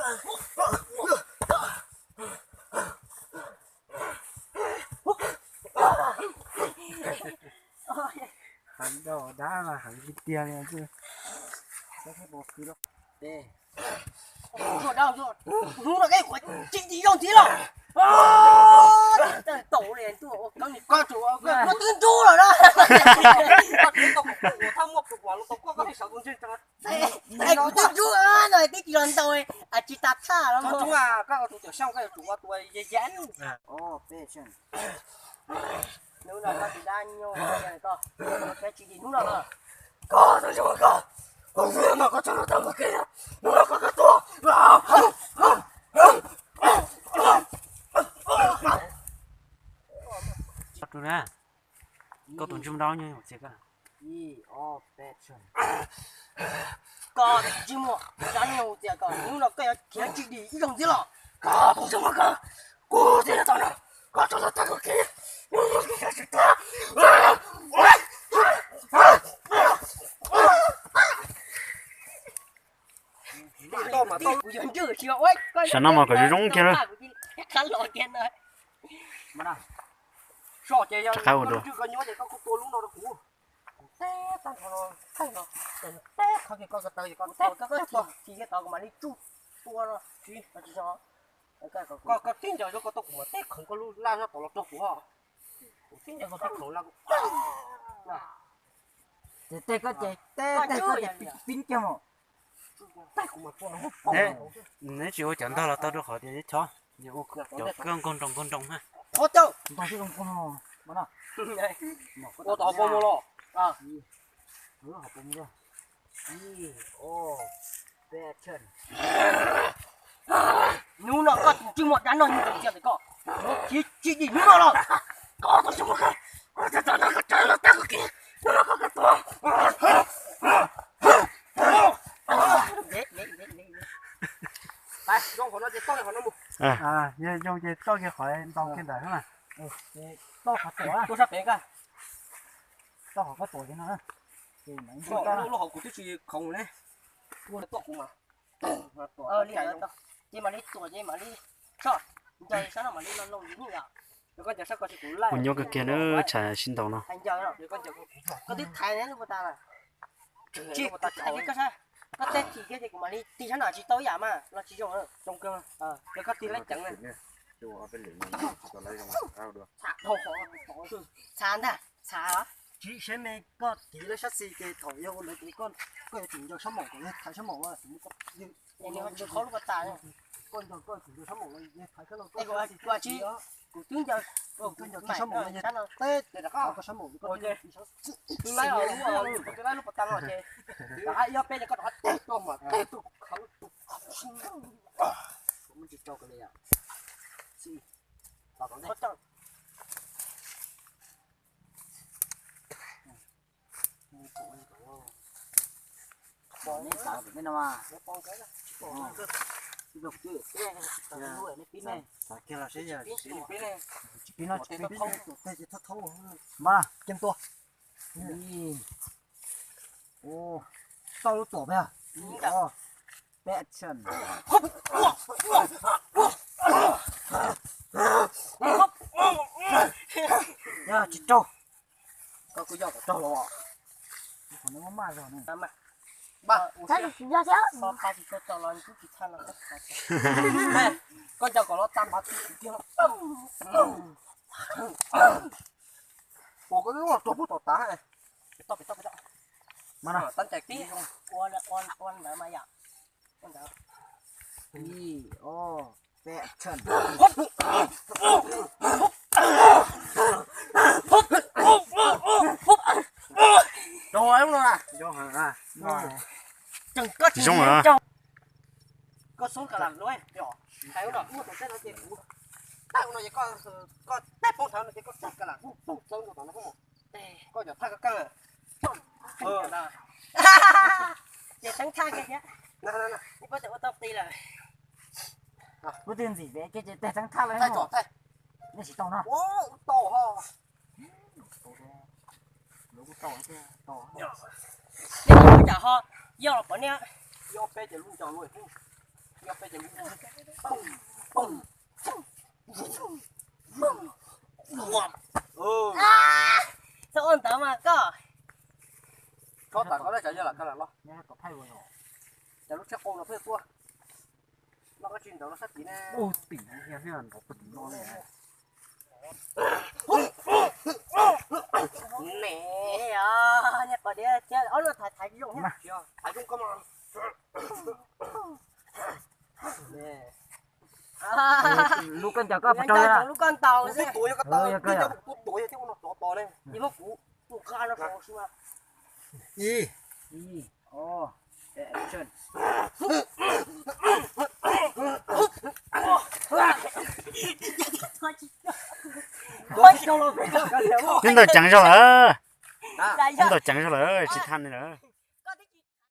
Heev dab dab mas heev tiag tiag li. Hnub no koj yuav tsis tsis zoo ntxiv los? Tau li koj tsum, koj twb ntsub lawm na. Koj twb ntsub no tib tsis los ntaus, tsis tas thaj los. Koj tus cawm seej koj yuav tsum ua tus ya ya. Hnub no koj tsis dab nyuj koj, koj tsis dim hnub no. Koj tus ntsub koj, kuv xwb mas koj tseem los tau koj kev, hnub no koj koj tuag. Koj tus ntsub dab nyuj txias koj. Koj tsis muaj dab nyuj txias koj, hnub no koj yuav khiav tsis dim ib zaug ntxiv los? Koj tus ntsub koj, kuv tsis los tau no, koj tseem los tau koj kev. Saum no mas kom zoo zoo kiag. Rov qab ua dua. Koj tib ncaws zoo koj tuaj kuv mas teb khoov koj lub laj nyob tod los rau kuv ho. Kuv tib ncaws koj teb khoov laj. Ces tej koj ces tej tej koj ces pib kiag mas. Neb tsis ua cov ntog los tau rau qhov tias chob, ua cov koj nkaug nroos nkaug nroos na. Ua tau hauv paus mus los? Hnub no koj tus ntsej muag dab no nyob rau tiag koj, khiav tsis dim hnub no los? Yog zoo ces toj kiag qhov ntau kiag ntawd na. Toj qhov tuam, toj sab pem koj. Toj qhov koj tuam kiag no. Lub hauv kuv twb tsis khoov ne. Ua toj kuv mas. Ces mam li tuam ces mam li tso, ncaws sab no mam li lo loo ib hnub yom. Kuv nyob kawg kiag na, tshav sib ntaus no. Koj twb thaiv ne lub puas tas lawm. Tsis, koj thaiv koj sab, koj teb thim kiag ces kuv mam li tig sab no tsis tau ib yam mas los tsis zoo. Koj tig lab ceev. Txhav ntag, txhav. Tsis seb me koj tig lab sab xis ces thaum yog ua ntawd ces koj yuav tsum ncaws sab maum kom yog thaiv sab maum. Tsis qhov lub puas tas. Koj ncaws koj tsum ncaws sab maum los yog thaiv sab no, koj sab xis. Kuv twb ncaws, kuv twb ncaws koj sab maum los yog teb, koj sab maum koj twb ncaws sab xis. Lub puas tas no ces, ib ob peb ces koj rov qab teb tuaj mas teb tuaj khawv tus. Kuv tsis tso koj li. Mas kiag tua. Tau lub tuam peb. Peb action. Yog tsis raug. Koj kuj yog kom raug los. Qhov no maj zog ne. Koj ncaws kom los tag npav twj ywm kiag. Ua koj lub tuag puag tom tav. Tab ncaim tib ua ua ntawd mas yom. Ib, ob, peb, action. Zoo heev na. Tseem koj tsis zoo na. Koj xub ka lam luaj, hais ua no ua tus teb no ces kuv, tag ua no ces koj, koj teb poob ntawd no ces koj xub ka lam kuj poob txawv nkaus tom no. Koj cov thaj koj keej. Ces teeb thaj kiag thiab. Ib pob tau ua tau ti lawm. Lub twg ntxim pem kiag ces tes teeb thaj lawm. Nej tsis tau no. Nej tau cas ho, yog los pom nej. Yog peb ces lub nco luaj, yog Txhob ua ntawd mas koj. Txhob tas koj lab tsam yog lam ka lam los. Cas lub tsheb qau no pheej tuaj. Los koj tsis ntawd los sab tid ne. Niam, niam pom diav thiab ob lub thaiv thaiv zoo. Thaiv zoo koj mas. Lub koj ncaws koj pas rau lub koj ntaus xwb. Tuav yog koj tas, tuav yog thiab ua no tov tov ne. Muab kuv tus qab no rau xwb mas. Ib, ib, o, action. Neb ntaus ceev zog lawm. Neb ntaus ceev zog lawm, tsis thaj li lawm.